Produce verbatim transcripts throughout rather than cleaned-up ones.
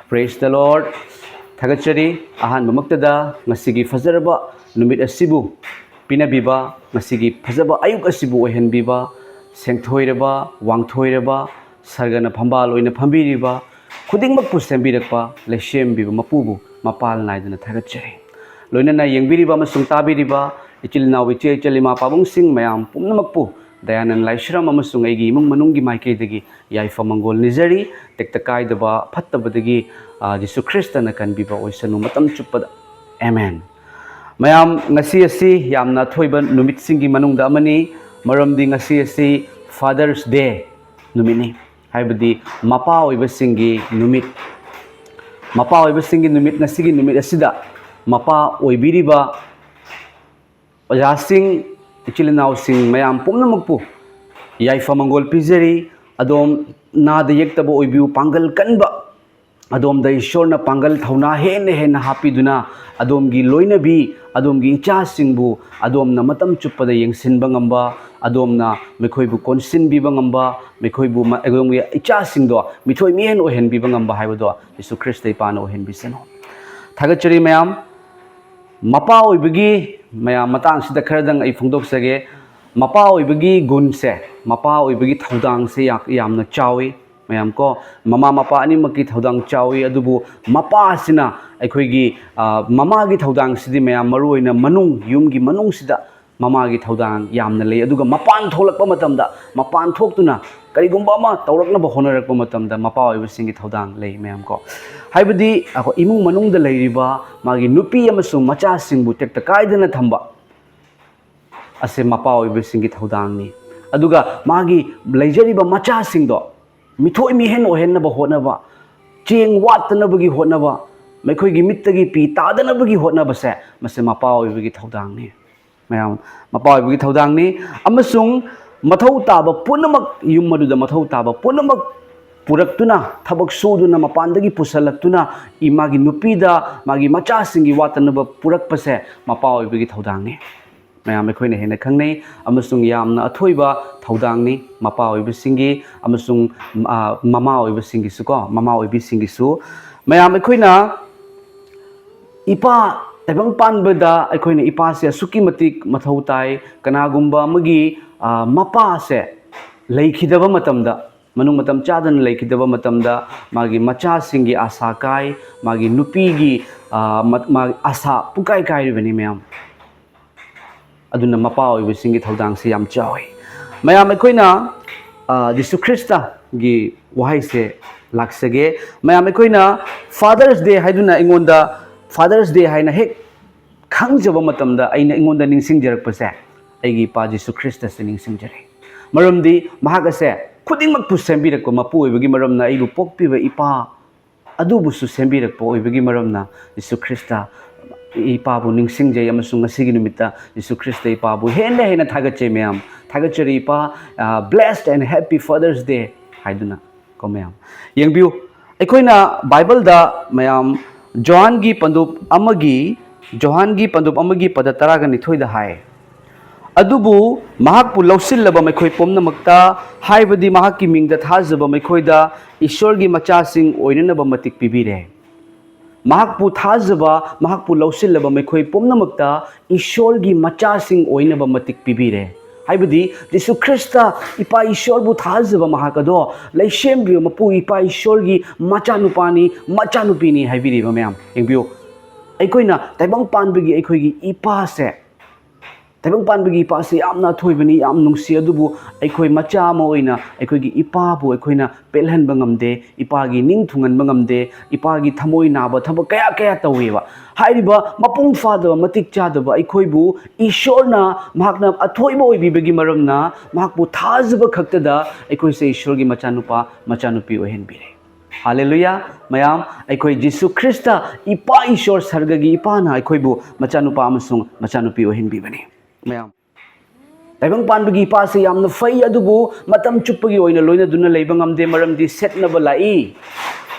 Praise the Lord. ꯊꯥꯒꯠꯆꯔꯤ꯫ ꯑꯍꯥꯟꯕꯃꯛꯇꯗ ꯉꯁꯤꯒꯤ ꯐꯖꯔꯕ ꯅꯨꯃꯤꯠ ꯑꯁꯤꯕꯨ ꯄꯤꯅꯕꯤꯕ, ꯉꯁꯤꯒꯤ ꯐꯖꯕ ꯑꯌꯨꯛ ꯑꯁꯤꯕꯨ ꯑꯣꯏꯍꯟꯕꯤꯕ, ꯁꯦꯡꯊꯣꯏꯔꯕ, ꯋꯥꯡꯊꯣꯏꯔꯕ, ꯁꯔꯒꯅ ꯐꯝꯕꯥꯜ ꯑꯣꯏꯅ ꯐꯝꯕꯤꯔꯤꯕ, ꯈꯨꯗꯤꯡꯃꯛꯄꯨ ꯁꯦꯝꯕꯤꯔꯛꯄ ꯂꯩꯁꯦꯝꯕꯤꯕ ꯃꯄꯨꯕꯨ ꯃꯄꯥꯜ ꯅꯥꯏꯗꯅ ꯊꯥꯒꯠꯆꯔꯤ꯫ ꯂꯣꯏꯅꯅ ꯌꯦꯡꯕꯤꯔꯤꯕ ꯑꯃꯁꯨꯡ ꯇꯥꯕꯤꯔꯤꯕ ꯏꯆꯤꯜ ꯏꯅꯥꯎ, ꯏꯆꯦ ꯏꯆꯜ, ꯏꯃꯥ ꯄꯥꯕꯨꯡꯁꯤꯡ ꯃꯌꯥꯝ ꯄꯨꯝꯅꯃꯛꯄꯨ ꯗꯌꯥꯅꯟ ꯂꯥꯏꯁ꯭ꯔꯝ ꯑꯃꯁꯨꯡ ꯑꯩꯒꯤ ꯏꯃꯨꯡ ꯃꯅꯨꯡꯒꯤ ꯃꯥꯏꯀꯩꯗꯒꯤ ꯌꯥꯏꯐ ꯃꯪꯒꯣꯜ ꯅꯤꯖꯔꯤ꯫ ꯇꯦꯛꯇ ꯀꯥꯏꯗꯕ ꯐꯠꯇꯕꯗꯒꯤ, ꯑ, ꯖꯤꯁꯨ ꯈ꯭ꯔꯤꯁꯇꯅ ꯀꯟꯕꯤꯕ ꯑꯣꯏꯁꯅꯨ ꯃꯇꯝ ꯆꯨꯞꯄꯗ꯫ ꯑꯦꯃꯦꯟ꯫ ꯃꯌꯥꯝ, ꯉꯁꯤ ꯑꯁꯤ ꯌꯥꯝꯅ ꯑꯊꯣꯏꯕ ꯅꯨꯃꯤꯠꯁꯤꯡꯒꯤ ꯃꯅꯨꯡꯗ ꯑꯃꯅꯤ, ꯃꯔꯝꯗꯤ ꯉꯁꯤ ꯑꯁꯤ Father's Day ꯅꯨꯃꯤꯠꯅꯤ, ꯍꯥꯏꯕꯗꯤ ꯃꯄꯥ ꯑꯣꯏꯕꯁꯤꯡꯒꯤ ꯅꯨꯃꯤꯠ꯫ ꯃꯄꯥ ꯑꯣꯏꯕꯁꯤꯡꯒꯤ ꯅꯨꯃꯤꯠ, ꯉꯁꯤꯒꯤ ꯅꯨꯃꯤꯠ ꯑꯁꯤꯗ ꯃꯄꯥ ꯑꯣꯏꯕꯤꯔꯤꯕ ꯑꯣꯖꯥꯁꯤꯡ, ꯏꯆꯤꯜ ꯏꯅꯥꯎꯁꯤꯡ ꯃꯌꯥꯝ ꯄꯨꯝꯅꯃꯛꯄꯨ ꯌꯥꯏꯐ ꯃꯪꯒꯣꯜ ꯄꯤꯖꯔꯤ꯫ ꯑꯗꯣꯝ ꯅꯥꯗ ꯌꯦꯛꯇꯕ ꯑꯣꯏꯕꯤꯌꯨ, ꯄꯥꯡꯒꯜ ꯀꯟꯕ, ꯑꯗꯣꯝꯗ ꯏꯁꯣꯔꯅ ꯄꯥꯡꯒꯜ ꯊꯧꯅꯥ ꯍꯦꯟꯅ ꯍꯦꯟꯅ ꯍꯥꯞꯄꯤꯗꯨꯅ, ꯑꯗꯣꯝꯒꯤ ꯂꯣꯏꯅꯕꯤ, ꯑꯗꯣꯝꯒꯤ ꯏꯆꯥꯁꯤꯡꯕꯨ ꯑꯗꯣꯝꯅ ꯃꯇꯝ ꯆꯨꯞꯄꯗ ꯌꯦꯡꯁꯤꯟꯕ ꯉꯝꯕ, ꯑꯗꯣꯝꯅ ꯃꯈꯣꯏꯕꯨ ꯀꯣꯟꯁꯤꯟꯕꯤꯕ ꯉꯝꯕ, ꯃꯈꯣꯏꯕꯨ ꯃ-, ꯑꯗꯣꯝꯒꯤ ꯏꯆꯥꯁꯤꯡꯗꯣ ꯃꯤꯊꯣꯏ ꯃꯤꯍꯦꯟ ꯑꯣꯏꯍꯟꯕꯤꯕ ꯉꯝꯕ ꯍꯥꯏꯕꯗꯣ ꯖꯤꯁꯨ ꯈ꯭ꯔꯤꯁꯇ ꯏꯄꯥꯅ ꯑꯣꯏꯍꯟꯕꯤꯁꯅꯨ꯫ ꯊꯥꯒꯠꯆꯔꯤ ꯃꯌꯥꯝ꯫ ꯃꯄꯥ ꯑꯣꯏꯕꯒꯤ ꯃꯌꯥꯝ ꯃꯇꯥꯡꯁꯤꯗ ꯈꯔꯗꯪ ꯑꯩ ꯐꯣꯡꯗꯣꯛꯆꯒꯦ꯫ ꯃꯄꯥ ꯑꯣꯏꯕꯒꯤ ꯒꯨꯟꯁꯦ, ꯃꯄꯥ ꯑꯣꯏꯕꯒꯤ ꯊꯧꯗꯥꯡꯁꯦ ꯌꯥꯝ, ꯌꯥꯝꯅ ꯆꯥꯎꯏ꯫ ꯃꯌꯥꯝ ꯀꯣ, ꯃꯃꯥ ꯃꯄꯥ ꯑꯅꯤꯃꯛꯀꯤ ꯊꯧꯗꯥꯡ ꯆꯥꯎꯏ, ꯑꯗꯨꯕꯨ ꯃꯄꯥ ꯑꯁꯤꯅ ꯑꯩꯈꯣꯏꯒꯤ, ꯑ, ꯃꯃꯥꯒꯤ ꯊꯧꯗꯥꯡꯁꯤꯗꯤ ꯃꯌꯥꯝ ꯃꯔꯨ ꯑꯣꯏꯅ ꯃꯅꯨꯡ, ꯌꯨꯝꯒꯤ ꯃꯅꯨꯡꯁꯤꯗ ꯃꯃꯥꯒꯤ ꯊꯧꯗꯥꯡ ꯌꯥꯝꯅ ꯂꯩ꯫ ꯑꯗꯨꯒ ꯃꯄꯥꯟ ꯊꯣꯛꯂꯛꯄ ꯃꯇꯝꯗ, ꯃꯄꯥꯟ ꯊꯣꯛꯇꯨꯅ ꯀꯔꯤꯒꯨꯝꯕ ꯑꯃ ꯇꯧꯔꯛꯅꯕ ꯍꯣꯠꯅꯔꯛꯄ ꯃꯇꯝꯗ ꯃꯄꯥ ꯑꯣꯏꯕꯁꯤꯡꯒꯤ ꯊꯧꯗꯥꯡ ꯂꯩ ꯃꯌꯥꯝ ꯀꯣ꯫ ꯍꯥꯏꯕꯗꯤ ꯑꯩꯈꯣꯏ ꯏꯃꯨꯡ ꯃꯅꯨꯡꯗ ꯂꯩꯔꯤꯕ ꯃꯥꯒꯤ ꯅꯨꯄꯤ ꯑꯃꯁꯨꯡ ꯃꯆꯥꯁꯤꯡꯕꯨ ꯇꯦꯛꯇ ꯀꯥꯏꯗꯅ ꯊꯝꯕ ꯑꯁꯦ ꯃꯄꯥ ꯑꯣꯏꯕꯁꯤꯡꯒꯤ ꯊꯧꯗꯥꯡꯅꯤ꯫ ꯑꯗꯨꯒ ꯃꯥꯒꯤ ꯂꯩꯖꯔꯤꯕ ꯃꯆꯥꯁꯤꯡꯗꯣ ꯃꯤꯊꯣꯏ ꯃꯤꯍꯦꯟ ꯑꯣꯏꯍꯟꯅꯕ ꯍꯣꯠꯅꯕ, ꯆꯦꯡ ꯋꯥꯠꯇꯅꯕꯒꯤ ꯍꯣꯠꯅꯕ, ꯃꯈꯣꯏꯒꯤ ꯃꯤꯠꯇꯒꯤ ꯄꯤ ꯇꯥꯗꯅꯕꯒꯤ ꯍꯣꯠꯅꯕꯁꯦ, ꯃꯁꯤ ꯃꯄꯥ ꯑꯣꯏꯕꯒꯤ ꯊꯧꯗꯥꯡꯅꯤ꯫ ꯃꯌꯥꯝ, ꯃꯄꯥ ꯑꯣꯏꯕꯒꯤ ꯊꯧꯗꯥꯡꯅꯤ꯫ ꯑꯃꯁꯨꯡ ꯃꯊꯧ ꯇꯥꯕ ꯄꯨꯝꯅꯃꯛ, ꯌꯨꯝ ꯑꯗꯨꯗ ꯃꯊꯧ ꯇꯥꯕ ꯄꯨꯝꯅꯃꯛ ꯄꯨꯔꯛꯇꯨꯅ, ꯊꯕꯛ ꯁꯨꯗꯨꯅ, ꯃꯄꯥꯟꯗꯒꯤ ꯄꯨꯁꯜꯂꯛꯇꯨꯅ, ꯏ-, ꯃꯥꯒꯤ ꯅꯨꯄꯤꯗ, ꯃꯥꯒꯤ ꯃꯆꯥꯁꯤꯡꯒꯤ ꯋꯥꯠꯇꯅꯕ ꯄꯨꯔꯛꯄꯁꯦ ꯃꯄꯥ ꯑꯣꯏꯕꯒꯤ ꯊꯧꯗꯥꯡꯅꯤ꯫ ꯃꯌꯥꯝ ꯑꯩꯈꯣꯏꯅ ꯍꯦꯟꯅ ꯈꯪꯅꯩ, ꯑꯃꯁꯨꯡ ꯌꯥꯝꯅ ꯑꯊꯣꯏꯕ ꯊꯧꯗꯥꯡꯅꯤ ꯃꯄꯥ ꯑꯣꯏꯕꯁꯤꯡꯒꯤ, ꯑꯃꯁꯨꯡ, ꯑ, ꯃꯃꯥ ꯑꯣꯏꯕꯁꯤꯡꯒꯤꯁꯨ ꯀꯣ, ꯃꯃꯥ ꯑꯣꯏꯕꯤꯁꯤꯡꯒꯤꯁꯨ꯫ ꯃꯌꯥꯝ ꯑꯩꯈꯣꯏꯅ ꯏꯄꯥ, ꯇꯥꯏꯕꯪ ꯄꯥꯟꯕꯗ ꯑꯩꯈꯣꯏꯅ ꯏꯄꯥꯁꯦ ꯑꯁꯨꯛꯀꯤ ꯃꯇꯤꯛ ꯃꯊꯧ ꯇꯥꯏ꯫ ꯀꯅꯥꯒꯨꯝꯕ ꯑꯃꯒꯤ, ꯑ, ꯃꯄꯥꯁꯦ ꯂꯩꯈꯤꯗꯕ ꯃꯇꯝꯗ, ꯃꯅꯨꯡ ꯃꯇꯝ ꯆꯥꯗꯅ ꯂꯩꯈꯤꯗꯕ ꯃꯇꯝꯗ, ꯃꯥꯒꯤ ꯃꯆꯥꯁꯤꯡꯒꯤ ꯑꯥꯁꯥ ꯀꯥꯏ, ꯃꯥꯒꯤ ꯅꯨꯄꯤꯒꯤ, ꯑ, ꯃ-, ꯃꯥꯒꯤ ꯑꯥꯁꯥ ꯄꯨꯀꯥꯏ ꯀꯥꯏꯔꯤꯕꯅꯤ ꯃꯌꯥꯝ꯫ ꯑꯗꯨꯅ ꯃꯄꯥ ꯑꯣꯏꯕꯁꯤꯡꯒꯤ ꯊꯧꯗꯥꯡꯁꯤ ꯌꯥꯝ ꯆꯥꯎꯏ꯫ ꯃꯌꯥꯝ ꯑꯩꯈꯣꯏꯅ, ꯑ, ꯖꯤꯁꯨ ꯈ꯭ꯔꯤꯁꯇꯒꯤ ꯋꯥꯍꯩꯁꯦ ꯂꯥꯛꯆꯒꯦ꯫ ꯃꯌꯥꯝ ꯑꯩꯈꯣꯏꯅ Father's Day ꯍꯥꯏꯗꯨꯅ ꯑꯩꯉꯣꯟꯗ Father's Day ꯍꯥꯏꯅ ꯍꯦꯛ ꯈꯪꯖꯕ ꯃꯇꯝꯗ ꯑꯩꯅ, ꯑꯩꯉꯣꯟꯗ ꯅꯤꯡꯁꯤꯡꯖꯔꯛꯄꯁꯦ ꯑꯩꯒꯤ ꯏꯄꯥ ꯖꯤꯁꯨ ꯈ꯭ꯔꯤꯁꯇꯁꯦ ꯅꯤꯡꯁꯤꯡꯖꯔꯛꯏ꯫ ꯃꯔꯝꯗꯤ ꯃꯍꯥꯛ ꯑꯁꯦ ꯈꯨꯗꯤꯡꯃꯛꯄꯨ ꯁꯦꯝꯕꯤꯔꯛꯄ ꯃꯄꯨ ꯑꯣꯏꯕꯒꯤ ꯃꯔꯝꯅ, ꯑꯩꯕꯨ ꯄꯣꯛꯄꯤꯕ ꯏꯄꯥ ꯑꯗꯨꯕꯨꯁꯨ ꯁꯦꯝꯕꯤꯔꯛꯄ ꯑꯣꯏꯕꯒꯤ ꯃꯔꯝꯅ ꯖꯤꯁꯨ ꯈ꯭ꯔꯤꯁꯇ ꯏꯄꯥꯕꯨ ꯅꯤꯡꯁꯤꯡꯖꯩ, ꯑꯃꯁꯨꯡ ꯉꯁꯤꯒꯤ ꯅꯨꯃꯤꯠꯇ ꯖꯤꯁꯨ ꯈ꯭ꯔꯤꯁꯇ ꯏꯄꯥꯕꯨ ꯍꯦꯟꯅ ꯍꯦꯟꯅ ꯊꯥꯒꯠꯆꯩ ꯃꯌꯥꯝ꯫ ꯊꯥꯒꯠꯆꯔꯤ ꯏꯄꯥ, ꯑ, Blessed and Happy Father's Day ꯍꯥꯏꯗꯨꯅ ꯀꯣ ꯃꯌꯥꯝ꯫ ꯌꯦꯡꯕꯤꯌꯨ, ꯑꯩꯈꯣꯏꯅ ꯕꯥꯏꯕꯜꯗ ꯃꯌꯥꯝ ꯖꯣꯍꯥꯟꯒꯤ ꯄꯟꯗꯨꯞ ꯑꯃꯒꯤ, ꯖꯣꯍꯥꯟꯒꯤ ꯄꯟꯗꯨꯞ ꯑꯃꯒꯤ ꯄꯗ ꯇꯔꯥꯒ ꯅꯤꯊꯣꯏꯗ ꯍꯥꯏ, "ꯑꯗꯨꯕꯨ ꯃꯍꯥꯛꯄꯨ ꯂꯧꯁꯤꯜꯂꯕ ꯃꯤꯈꯣꯏ ꯄꯨꯝꯅꯃꯛꯇ, ꯍꯥꯏꯕꯗꯤ ꯃꯍꯥꯛꯀꯤ ꯃꯤꯡꯗ ꯊꯥꯖꯕ ꯃꯤꯈꯣꯏꯗ ꯏꯁꯣꯔꯒꯤ ꯃꯆꯥꯁꯤꯡ ꯑꯣꯏꯅꯅꯕ ꯃꯇꯤꯛ ꯄꯤꯕꯤꯔꯦ"꯫ ꯃꯍꯥꯛꯄꯨ ꯊꯥꯖꯕ, ꯃꯍꯥꯛꯄꯨ ꯂꯧꯁꯤꯜꯂꯕ ꯃꯤꯈꯣꯏ ꯄꯨꯝꯅꯃꯛꯇ ꯏꯁꯣꯔꯒꯤ ꯃꯆꯥꯁꯤꯡ ꯑꯣꯏꯅꯕ ꯃꯇꯤꯛ ꯄꯤꯕꯤꯔꯦ꯫ ꯍꯥꯏꯕꯗꯤ ꯖꯤꯁꯨ ꯈ꯭ꯔꯤꯁꯇ, ꯏꯄꯥ ꯏꯁꯣꯔꯕꯨ ꯊꯥꯖꯕ ꯃꯍꯥꯛ ꯑꯗꯣ ꯂꯩꯁꯦꯝꯕꯤꯕ ꯃꯄꯨ ꯏꯄꯥ ꯏꯁꯣꯔꯒꯤ ꯃꯆꯥꯅꯨꯄꯥꯅꯤ, ꯃꯆꯥꯅꯨꯄꯤꯅꯤ ꯍꯥꯏꯕꯤꯔꯤꯕ ꯃꯌꯥꯝ꯫ ꯌꯦꯡꯕꯤꯌꯨ, ꯑꯩꯈꯣꯏꯅ ꯇꯥꯏꯕꯪ ꯄꯥꯟꯕꯒꯤ ꯑꯩꯈꯣꯏꯒꯤ ꯏꯄꯥꯁꯦ, ꯇꯥꯏꯕꯪ ꯄꯥꯟꯕꯒꯤ ꯏꯄꯥꯁꯦ ꯌꯥꯝꯅ ꯑꯊꯣꯏꯕꯅꯤ, ꯌꯥꯝ ꯅꯨꯡꯁꯤ꯫ ꯑꯗꯨꯕꯨ ꯑꯩꯈꯣꯏ ꯃꯆꯥ ꯑꯃ ꯑꯣꯏꯅ ꯑꯩꯈꯣꯏꯒꯤ ꯏꯄꯥꯕꯨ ꯑꯩꯈꯣꯏꯅ ꯄꯦꯜꯍꯟꯕ ꯉꯝꯗꯦ, ꯏꯄꯥꯒꯤ ꯅꯤꯡ ꯊꯨꯡꯍꯟꯕ ꯉꯝꯗꯦ, ꯏꯄꯥꯒꯤ ꯊꯃꯣꯏ ꯅꯥꯕ ꯊꯕꯛ ꯀꯌꯥ ꯀꯌꯥ ꯇꯧꯋꯦꯕ꯫ ꯍꯥꯏꯔꯤꯕ ꯃꯄꯨꯡ ꯐꯥꯗꯕ, ꯃꯇꯤꯛ ꯆꯥꯗꯕ ꯑꯩꯈꯣꯏꯕꯨ ꯏꯁꯣꯔꯅ ꯃꯍꯥꯛꯅ ꯑꯊꯣꯏꯕ ꯑꯣꯏꯕꯤꯕꯒꯤ ꯃꯔꯝꯅ, ꯃꯍꯥꯛꯄꯨ ꯊꯥꯖꯕ ꯈꯛꯇꯗ ꯑꯩꯈꯣꯏꯁꯦ ꯏꯁꯣꯔꯒꯤ ꯃꯆꯥꯅꯨꯄꯥ, ꯃꯆꯥꯅꯨꯄꯤ ꯑꯣꯏꯍꯟꯕꯤꯔꯦ꯫ ꯍꯥꯂꯦꯂꯨꯌꯥ! ꯃꯌꯥꯝ, ꯑꯩꯈꯣꯏ ꯖꯤꯁꯨ ꯈ꯭ꯔꯤꯁꯇ, ꯏꯄꯥ ꯏꯁꯣꯔ ꯁꯔꯒꯒꯤ ꯏꯄꯥꯅ ꯑꯩꯈꯣꯏꯕꯨ ꯃꯆꯥꯅꯨꯄꯥ ꯑꯃꯁꯨꯡ ꯃꯆꯥꯅꯨꯄꯤ ꯑꯣꯏꯍꯟꯕꯤꯕꯅꯤ꯫ ꯃꯌꯥꯝ, ꯇꯥꯏꯕꯪ ꯄꯥꯟꯕꯒꯤ ꯏꯄꯥꯁꯤ ꯌꯥꯝꯅ ꯐꯩ, ꯑꯗꯨꯕꯨ ꯃꯇꯝ ꯆꯨꯞꯄꯒꯤ ꯑꯣꯏꯅ ꯂꯣꯏꯅꯗꯨꯅ ꯂꯩꯕ ꯉꯝꯗꯦ, ꯃꯔꯝꯗꯤ ꯁꯦꯠꯅꯕ ꯂꯥꯛꯏ꯫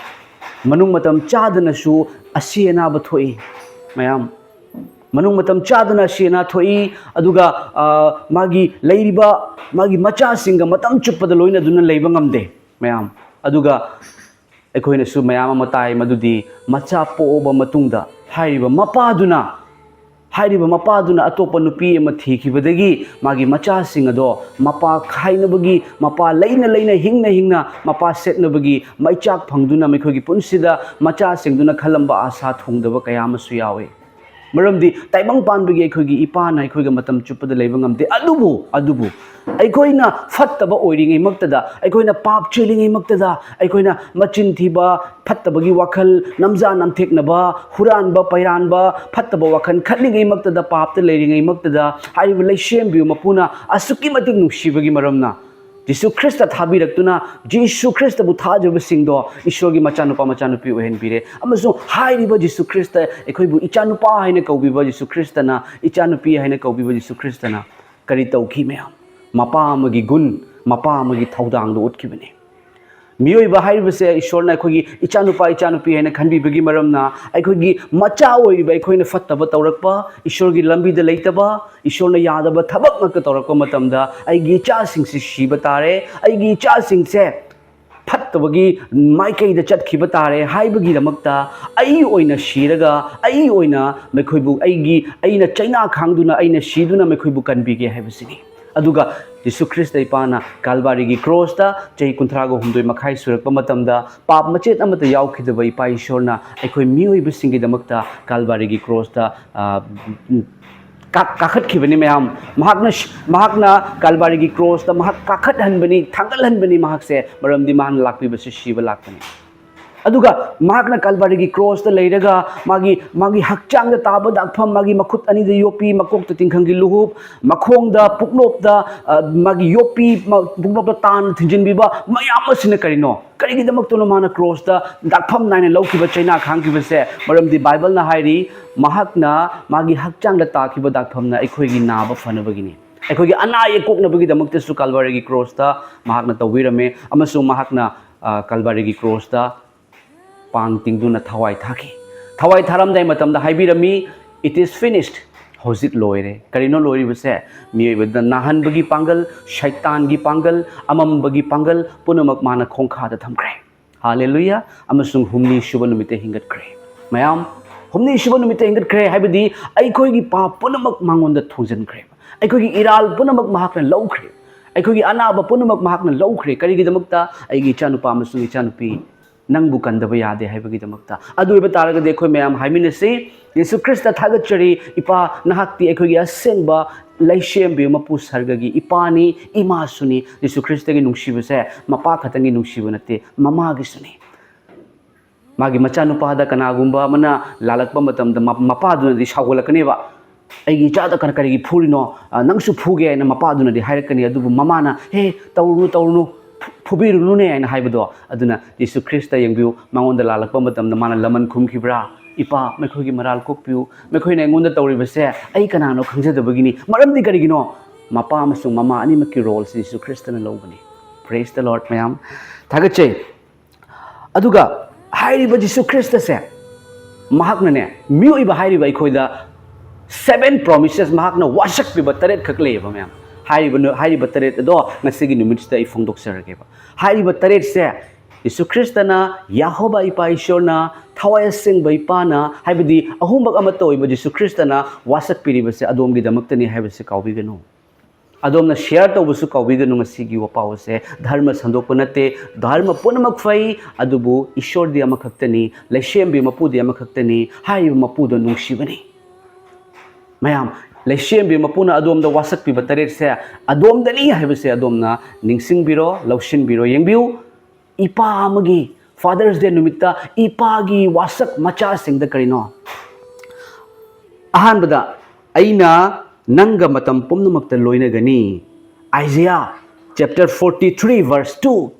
ꯃꯅꯨꯡ ꯃꯇꯝ ꯆꯥꯗꯅꯁꯨ ꯑꯁꯤ ꯑꯅꯥꯕ ꯊꯣꯛꯏ꯫ ꯃꯌꯥꯝ, ꯃꯅꯨꯡ ꯃꯇꯝ ꯆꯥꯗꯅ ꯑꯁꯤ ꯑꯅꯥ ꯊꯣꯛꯏ꯫ ꯑꯗꯨꯒ, ꯑ, ꯃꯥꯒꯤ ꯂꯩꯔꯤꯕ, ꯃꯥꯒꯤ ꯃꯆꯥꯁꯤꯡꯒ ꯃꯇꯝ ꯆꯨꯞꯄꯗ ꯂꯣꯏꯅꯗꯨꯅ ꯂꯩꯕ ꯉꯝꯗꯦ, ꯃꯌꯥꯝ꯫ ꯑꯗꯨꯒ ꯑꯩꯈꯣꯏꯅꯁꯨ ꯃꯌꯥꯝ ꯑꯃ ꯇꯥꯏ, ꯃꯗꯨꯗꯤ ꯃꯆꯥ ꯄꯣꯛꯑꯕ ꯃꯇꯨꯡꯗ ꯍꯥꯏꯔꯤꯕ ꯃꯄꯥꯗꯨꯅ, ꯍꯥꯏꯔꯤꯕ ꯃꯄꯥꯗꯨꯅ ꯑꯇꯣꯞꯄ ꯅꯨꯄꯤ ꯑꯃ ꯊꯤꯈꯤꯕꯗꯒꯤ ꯃꯥꯒꯤ ꯃꯆꯥꯁꯤꯡ ꯑꯗꯣ ꯃꯄꯥ ꯈꯥꯏꯅꯕꯒꯤ, ꯃꯄꯥ ꯂꯩꯅ ꯂꯩꯅ, ꯍꯤꯡꯅ ꯍꯤꯡꯅ ꯃꯄꯥ ꯁꯦꯠꯅꯕꯒꯤ ꯃꯩꯆꯥꯛ ꯐꯪꯗꯨꯅ ꯃꯈꯣꯏꯒꯤ ꯄꯨꯟꯁꯤꯗ ꯃꯆꯥꯁꯤꯡꯗꯨꯅ ꯈꯜꯂꯝꯕ ꯑꯥꯁꯥ ꯊꯨꯡꯗꯕ ꯀꯌꯥ ꯑꯃꯁꯨ ꯌꯥꯎꯏ꯫ ꯃꯔꯝꯗꯤ ꯇꯥꯏꯕꯪ ꯄꯥꯟꯕꯒꯤ ꯑꯩꯈꯣꯏꯒꯤ ꯏꯄꯥꯅ ꯑꯩꯈꯣꯏꯒ ꯃꯇꯝ ꯆꯨꯞꯄꯗ ꯂꯩꯕ ꯉꯝꯗꯦ꯫ ꯑꯗꯨꯕꯨ, ꯑꯗꯨꯕꯨ ꯑꯩꯈꯣꯏꯅ ꯐꯠꯇꯕ ꯑꯣꯏꯔꯤꯉꯩꯃꯛꯇꯗ, ꯑꯩꯈꯣꯏꯅ ꯄꯥꯞ ꯆꯦꯜꯂꯤꯉꯩꯃꯛꯇꯗ, ꯑꯩꯈꯣꯏꯅ ꯃꯆꯤꯟ ꯊꯤꯕ, ꯐꯠꯇꯕꯒꯤ ꯋꯥꯈꯜ, ꯅꯝꯖꯥ ꯅꯝꯊꯦꯛꯅꯕ, ꯍꯨꯔꯥꯟꯕ, ꯄꯩꯔꯥꯟꯕ, ꯐꯠꯇꯕ ꯋꯥꯈꯜ ꯈꯜꯂꯤꯉꯩꯃꯛꯇꯗ, ꯄꯥꯞꯇ ꯂꯩꯔꯤꯉꯩꯃꯛꯇꯗ, ꯍꯥꯏꯔꯤꯕ ꯂꯩꯁꯦꯝꯕꯤꯌꯨ ꯃꯄꯨꯅ ꯑꯁꯨꯛꯀꯤ ꯃꯇꯤꯛ ꯅꯨꯡꯁꯤꯕꯒꯤ ꯃꯔꯝꯅ ꯖꯤꯁꯨ ꯈ꯭ꯔꯤꯁꯇ ꯊꯥꯕꯤꯔꯛꯇꯨꯅ, ꯖꯤꯁꯨ ꯈ꯭ꯔꯤꯁꯇꯕꯨ ꯊꯥꯖꯕꯁꯤꯡꯗꯣ ꯏꯁꯣꯔꯒꯤ ꯃꯆꯥꯅꯨꯄꯥ ꯃꯆꯥꯅꯨꯄꯤ ꯑꯣꯏꯍꯟꯕꯤꯔꯦ꯫ ꯑꯃꯁꯨꯡ ꯍꯥꯏꯔꯤꯕ ꯖꯤꯁꯨ ꯈ꯭ꯔꯤꯁꯇ, ꯑꯩꯈꯣꯏꯕꯨ ꯏꯆꯥꯅꯨꯄꯥ ꯍꯥꯏꯅ ꯀꯧꯕꯤꯕ ꯖꯤꯁꯨ ꯈ꯭ꯔꯤꯁꯇꯅ, ꯏꯆꯥꯅꯨꯄꯤ ꯍꯥꯏꯅ ꯀꯧꯕꯤꯕ ꯖꯤꯁꯨ ꯈ꯭ꯔꯤꯁꯇꯅ ꯀꯔꯤ ꯇꯧꯈꯤ, ꯃꯌꯥꯝ? ꯃꯄꯥ ꯑꯃꯒꯤ ꯒꯨꯟ, ꯃꯄꯥ ꯑꯃꯒꯤ ꯊꯧꯗꯥꯡꯗꯣ ꯎꯠꯈꯤꯕꯅꯤ꯫ ꯃꯤꯑꯣꯏꯕ ꯍꯥꯏꯔꯤꯕꯁꯦ ꯏꯁꯣꯔꯅ ꯑꯩꯈꯣꯏꯒꯤ ꯏꯆꯥꯅꯨꯄꯥ ꯏꯆꯥꯅꯨꯄꯤ ꯍꯥꯏꯅ ꯈꯟꯕꯤꯕꯒꯤ ꯃꯔꯝꯅ, ꯑꯩꯈꯣꯏꯒꯤ ꯃꯆꯥ ꯑꯣꯏꯔꯤꯕ ꯑꯩꯈꯣꯏꯅ ꯐꯠꯇꯕ ꯇꯧꯔꯛꯄ, ꯏꯁꯣꯔꯒꯤ ꯂꯝꯕꯤꯗ ꯂꯩꯇꯕ, ꯏꯁꯣꯔꯅ ꯌꯥꯗꯕ ꯊꯕꯛ ꯉꯥꯛꯇ ꯇꯧꯔꯛꯄ ꯃꯇꯝꯗ, ꯑꯩꯒꯤ ꯏꯆꯥꯁꯤꯡꯁꯤ ꯁꯤꯕ ꯇꯥꯔꯦ, ꯑꯩꯒꯤ ꯏꯆꯥꯁꯤꯡꯁꯦ ꯐꯠꯇꯕꯒꯤ ꯃꯥꯏꯀꯩꯗ ꯆꯠꯈꯤꯕ ꯇꯥꯔꯦ ꯍꯥꯏꯕꯒꯤꯗꯃꯛꯇ, ꯑꯩ ꯑꯣꯏꯅ ꯁꯤꯔꯒ, ꯑꯩ ꯑꯣꯏꯅ ꯃꯈꯣꯏꯕꯨ, ꯑꯩꯒꯤ, ꯑꯩꯅ ꯆꯩꯅꯥ ꯈꯥꯡꯗꯨꯅ, ꯑꯩꯅ ꯁꯤꯗꯨꯅ ꯃꯈꯣꯏꯕꯨ ꯀꯟꯕꯤꯒꯦ ꯍꯥꯏꯕꯁꯤꯅꯤ꯫ ꯑꯗꯨꯒ ꯖꯤꯁꯨ ꯈ꯭ꯔꯤꯁꯇ ꯏꯄꯥꯅ ꯀꯥꯜꯕꯥꯔꯤꯒꯤ ꯀ꯭ꯔꯣꯁꯇ ꯆꯍꯤ ꯀꯨꯟꯊ꯭ꯔꯥꯒ ꯍꯨꯝꯗꯣꯏ ꯃꯈꯥꯏ ꯁꯨꯔꯛꯄ ꯃꯇꯝꯗ, ꯄꯥꯞ ꯃꯆꯦꯠ ꯑꯃꯠꯇ ꯌꯥꯎꯈꯤꯗꯕ ꯏꯄꯥ ꯏꯁꯣꯔꯅ ꯑꯩꯈꯣꯏ ꯃꯤꯑꯣꯏꯕꯁꯤꯡꯒꯤꯗꯃꯛꯇ ꯀꯥꯜꯕꯥꯔꯤꯒꯤ ꯀ꯭ꯔꯣꯁꯇ, ꯑ, ꯀꯥ-, ꯀꯥꯈꯠꯈꯤꯕꯅꯤ, ꯃꯌꯥꯝ꯫ ꯃꯍꯥꯛꯅ ꯁꯤ-, ꯃꯍꯥꯛꯅ ꯀꯥꯜꯕꯥꯔꯤꯒꯤ ꯀ꯭ꯔꯣꯁꯇ ꯃꯍꯥꯛ ꯀꯥꯈꯠꯍꯟꯕꯅꯤ, ꯊꯥꯡꯒꯠꯍꯟꯕꯅꯤ ꯃꯍꯥꯛꯁꯦ, ꯃꯔꯝꯗꯤ ꯃꯍꯥꯛꯅ ꯂꯥꯛꯄꯤꯕꯁꯤ ꯁꯤꯕ ꯂꯥꯛꯄꯅꯤ꯫ ꯑꯗꯨꯒ ꯃꯍꯥꯛꯅ ꯀꯥꯜꯕꯥꯔꯤꯒꯤ ꯀ꯭ꯔꯣꯁꯇ ꯂꯩꯔꯒ ꯃꯥꯒꯤ, ꯃꯥꯒꯤ ꯍꯛꯆꯥꯡꯗ ꯇꯥꯕ ꯗꯥꯛꯐꯝ, ꯃꯥꯒꯤ ꯃꯈꯨꯠ ꯑꯅꯤꯗ ꯌꯣꯠꯄꯤ, ꯃꯀꯣꯛꯇ ꯇꯤꯡꯈꯪꯒꯤ ꯂꯨꯍꯨꯞ, ꯃꯈꯣꯡꯗ ꯄꯨꯛꯂꯣꯞꯇ, ꯑ, ꯃꯥꯒꯤ ꯌꯣꯠꯄꯤ, ꯃ-, ꯄꯨꯛꯂꯣꯞꯇ ꯇꯥꯅ ꯊꯤꯟꯖꯤꯟꯕꯤꯕ ꯃꯌꯥꯝ ꯑꯁꯤꯅ ꯀꯔꯤꯅꯣ? ꯀꯔꯤꯒꯤꯗꯃꯛꯇꯅꯣ ꯃꯥꯅ ꯀ꯭ꯔꯣꯁꯇ ꯗꯥꯛꯐꯝ ꯅꯥꯏꯅ ꯂꯧꯈꯤꯕ, ꯆꯩꯅꯥ ꯈꯥꯡꯈꯤꯕꯁꯦ? ꯃꯔꯝꯗꯤ ꯕꯥꯏꯕꯜꯅ ꯍꯥꯏꯔꯤ, ꯃꯍꯥꯛꯅ ꯃꯥꯒꯤ ꯍꯛꯆꯥꯡꯗ ꯇꯥꯈꯤꯕ ꯗꯥꯛꯐꯝꯅ ꯑꯩꯈꯣꯏꯒꯤ ꯅꯥꯕ ꯐꯅꯕꯒꯤꯅꯤ꯫ ꯑꯩꯈꯣꯏꯒꯤ ꯑꯅꯥ ꯑꯌꯦꯛ ꯀꯣꯛꯅꯕꯒꯤꯗꯃꯛꯇꯁꯨ ꯀꯥꯜꯕꯥꯔꯤꯒꯤ ꯀ꯭ꯔꯣꯁꯇ ꯃꯍꯥꯛꯅ ꯇꯧꯕꯤꯔꯝꯃꯦ꯫ ꯑꯃꯁꯨꯡ ꯃꯍꯥꯛꯅ, ꯑ, ꯀꯥꯜꯕꯥꯔꯤꯒꯤ ꯀ꯭ꯔꯣꯁꯇ ꯄꯥꯡ ꯇꯤꯡꯗꯨꯅ ꯊꯋꯥꯏ ꯊꯥꯈꯤ꯫ ꯊꯋꯥꯏ ꯊꯥꯔꯝꯗꯥꯏ ꯃꯇꯝꯗ ꯍꯥꯏꯕꯤꯔꯝꯃꯤ, "It is finished." ꯍꯧꯖꯤꯛ ꯂꯣꯏꯔꯦ꯫ ꯀꯔꯤꯅꯣ ꯂꯣꯏꯔꯤꯕꯁꯦ? ꯃꯤꯑꯣꯏꯕꯗ ꯅꯥꯍꯟꯕꯒꯤ ꯄꯥꯡꯒꯜ, ꯁꯩꯇꯥꯟꯒꯤ ꯄꯥꯡꯒꯜ, ꯑꯃꯝꯕꯒꯤ ꯄꯥꯡꯒꯜ ꯄꯨꯝꯅꯃꯛ ꯃꯥꯅ ꯈꯣꯡꯈꯥꯗ ꯊꯝꯈ꯭ꯔꯦ꯫ ꯍꯥꯂꯦꯂꯨꯌꯥ! ꯑꯃꯁꯨꯡ ꯍꯨꯝꯅꯤ ꯁꯨꯕ ꯅꯨꯃꯤꯠꯇ ꯍꯤꯡꯒꯠꯈ꯭ꯔꯦ꯫ ꯃꯌꯥꯝ, ꯍꯨꯝꯅꯤ ꯁꯨꯕ ꯅꯨꯃꯤꯠꯇ ꯍꯤꯡꯒꯠꯈ꯭ꯔꯦ ꯍꯥꯏꯕꯗꯤ ꯑꯩꯈꯣꯏꯒꯤ ꯄꯥꯞ ꯄꯨꯝꯅꯃꯛ ꯃꯉꯣꯟꯗ ꯊꯣꯡꯖꯤꯟꯈ꯭ꯔꯦ꯫ ꯑꯩꯈꯣꯏꯒꯤ ꯏꯔꯥꯜ ꯄꯨꯝꯅꯃꯛ ꯃꯍꯥꯛꯅ ꯂꯧꯈ꯭ꯔꯦ꯫ ꯑꯩꯈꯣꯏꯒꯤ ꯑꯅꯥꯕ ꯄꯨꯝꯅꯃꯛ ꯃꯍꯥꯛꯅ ꯂꯧꯈ꯭ꯔꯦ꯫ ꯀꯔꯤꯒꯤꯗꯃꯛꯇ? ꯑꯩꯒꯤ ꯏꯆꯥꯅꯨꯄꯥ ꯑꯃꯁꯨꯡ ꯏꯆꯥꯅꯨꯄꯤ ꯅꯪꯕꯨ ꯀꯟꯗꯕ ꯌꯥꯗꯦ ꯍꯥꯏꯕꯒꯤꯗꯃꯛꯇ꯫ ꯑꯗꯨ ꯑꯣꯏꯕ ꯇꯥꯔꯒꯗꯤ ꯑꯩꯈꯣꯏ ꯃꯌꯥꯝ ꯍꯥꯏꯃꯤꯟꯅꯁꯤ, "ꯌꯦꯁꯨ ꯈ꯭ꯔꯤꯁꯇ ꯊꯥꯒꯠꯆꯔꯤ꯫ ꯏꯄꯥ, ꯅꯍꯥꯛꯇꯤ ꯑꯩꯈꯣꯏꯒꯤ ꯑꯁꯦꯡꯕ ꯂꯩꯁꯦꯝꯕꯤ ꯃꯄꯨ ꯁꯔꯒꯒꯤ ꯏꯄꯥꯅꯤ, ꯏꯃꯥꯁꯨꯅꯤ꯫" ꯌꯦꯁꯨ ꯈ꯭ꯔꯤꯁꯇꯒꯤ ꯅꯨꯡꯁꯤꯕꯁꯦ ꯃꯄꯥ ꯈꯛꯇꯪꯒꯤ ꯅꯨꯡꯁꯤꯕ ꯅꯠꯇꯦ, ꯃꯃꯥꯒꯤꯁꯨꯅꯤ꯫ ꯃꯥꯒꯤ ꯃꯆꯥꯅꯨꯄꯥꯗ ꯀꯅꯥꯒꯨꯝꯕ ꯑꯃꯅ ꯂꯥꯜꯂꯛꯄ ꯃꯇꯝꯗ ꯃ-, ꯃꯄꯥꯗꯨꯅꯗꯤ ꯁꯥꯎꯒꯠꯂꯛꯀꯅꯦꯕ꯫ "ꯑꯩꯒꯤ ꯏꯆꯥꯗ ꯀꯔ-, ꯀꯔꯤꯒꯤ ꯐꯨꯔꯤꯅꯣ? ꯑ, ꯅꯪꯁꯨ ꯐꯨꯒꯦ" ꯍꯥꯏꯅ ꯃꯄꯥꯗꯨꯅꯗꯤ ꯍꯥꯏꯔꯛꯀꯅꯤ꯫ ꯑꯗꯨꯕꯨ ꯃꯃꯥꯅ, "ꯍꯦ, ꯇꯧꯔꯨꯅꯨ, ꯇꯧꯔꯨꯅꯨ, ꯐꯨ-, ꯐꯨꯕꯤꯔꯨꯅꯨꯅꯦ" ꯍꯥꯏꯅ ꯍꯥꯏꯕꯗꯣ꯫ ꯑꯗꯨꯅ ꯌꯦꯁꯨ ꯈ꯭ꯔꯤꯁꯇ ꯌꯦꯡꯕꯤꯌꯨ, ꯃꯉꯣꯟꯗ ꯂꯥꯜꯂꯛꯄ ꯃꯇꯝꯗ ꯃꯥꯅ ꯂꯃꯟ ꯈꯨꯝꯈꯤꯕ꯭ꯔꯥ? "ꯏꯄꯥ, ꯃꯈꯣꯏꯒꯤ ꯃꯔꯥꯜ ꯀꯣꯛꯄꯤꯌꯨ, ꯃꯈꯣꯏꯅ ꯑꯩꯉꯣꯟꯗ ꯇꯧꯔꯤꯕꯁꯦ ꯑꯩ ꯀꯅꯥꯅꯣ ꯈꯪꯖꯗꯕꯒꯤꯅꯤ꯫" ꯃꯔꯝꯗꯤ ꯀꯔꯤꯒꯤꯅꯣ? ꯃꯄꯥ ꯑꯃꯁꯨꯡ ꯃꯃꯥ ꯑꯅꯤꯃꯛꯀꯤ ꯔꯣꯜꯁꯤ ꯌꯦꯁꯨ ꯈ꯭ꯔꯤꯁꯇꯅ ꯂꯧꯕꯅꯤ꯫ Praise the Lord, ꯃꯌꯥꯝ꯫ ꯊꯥꯒꯠꯆꯩ꯫ ꯑꯗꯨꯒ ꯍꯥꯏꯔꯤꯕ ꯖꯤꯁꯨ ꯈ꯭ꯔꯤꯁꯇꯁꯦ, ꯃꯍꯥꯛꯅꯅꯦ, ꯃꯤꯑꯣꯏꯕ ꯍꯥꯏꯔꯤꯕ ꯑꯩꯈꯣꯏꯗ seven promises, ꯃꯍꯥꯛꯅ ꯋꯥꯁꯛꯄꯤꯕ ꯇꯔꯦꯠꯈꯛ ꯂꯩꯌꯦꯕ, ꯃꯌꯥꯝ꯫ ꯍꯥꯏꯔꯤꯕ ꯅꯨ-, ꯍꯥꯏꯔꯤꯕ ꯇꯔꯦꯠ ꯑꯗꯣ ꯉꯁꯤꯒꯤ ꯅꯨꯃꯤꯠꯁꯤꯗ ꯑꯩ ꯐꯣꯡꯗꯣꯛꯆꯔꯒꯦꯕ꯫ ꯍꯥꯏꯔꯤꯕ ꯇꯔꯦꯠꯁꯦ ꯖꯤꯁꯨ ꯈ꯭ꯔꯤꯁꯇꯅ, ꯌꯦꯍꯣꯕꯥ ꯏꯄꯥ ꯏꯁꯣꯔꯅ, ꯊꯋꯥꯏ ꯑꯁꯦꯡꯕ ꯏꯄꯥꯅ, ꯍꯥꯏꯕꯗꯤ ꯑꯍꯨꯝꯃꯛ ꯑꯃꯠꯇ ꯑꯣꯏꯕ ꯖꯤꯁꯨ ꯈ꯭ꯔꯤꯁꯇꯅ ꯋꯥꯁꯛꯄꯤꯔꯤꯕꯁꯦ ꯑꯗꯣꯝꯒꯤꯗꯃꯛꯇꯅꯤ ꯍꯥꯏꯕꯁꯦ ꯀꯥꯎꯕꯤꯒꯅꯨ꯫ ꯑꯗꯣꯝꯅ share ꯇꯧꯕꯁꯨ ꯀꯥꯎꯕꯤꯒꯅꯨ꯫ ꯉꯁꯤꯒꯤ ꯋꯥꯄꯥꯎ ꯑꯁꯦ ꯙꯔꯃ ꯁꯟꯗꯣꯛꯄ ꯅꯠꯇꯦ꯫ ꯙꯔꯃ ꯄꯨꯝꯅꯃꯛ ꯐꯩ, ꯑꯗꯨꯕꯨ ꯏꯁꯣꯔꯗꯤ ꯑꯃꯈꯛꯇꯅꯤ, ꯂꯩꯁꯦꯝꯕꯤ ꯃꯄꯨꯗꯤ ꯑꯃꯈꯛꯇꯅꯤ꯫ ꯍꯥꯏꯔꯤꯕ ꯃꯄꯨꯗꯣ ꯅꯨꯡꯁꯤꯕꯅꯤ꯫ ꯃꯌꯥꯝ, ꯂꯩꯁꯦꯝꯕꯤ ꯃꯄꯨꯅ ꯑꯗꯣꯝꯗ ꯋꯥꯁꯛꯄꯤꯕ ꯇꯔꯦꯠꯁꯦ ꯑꯗꯣꯝꯗꯅꯤ ꯍꯥꯏꯕꯁꯦ ꯑꯗꯣꯝꯅ ꯅꯤꯡꯁꯤꯡꯕꯤꯔꯣ, ꯂꯧꯁꯤꯟꯕꯤꯔꯣ꯫ ꯌꯦꯡꯕꯤꯌꯨ, ꯏꯄꯥ ꯑꯃꯒꯤ, Father's Day ꯅꯨꯃꯤꯠꯇ ꯏꯄꯥꯒꯤ ꯋꯥꯁꯛ ꯃꯆꯥꯁꯤꯡꯗ ꯀꯔꯤꯅꯣ? ꯑꯍꯥꯟꯕꯗ, "ꯑꯩꯅ ꯅꯪꯒ ꯃꯇꯝ ꯄꯨꯝꯅꯃꯛꯇ ꯂꯣꯏꯅꯒꯅꯤ꯫" Isaiah chapter forty three verse two꯫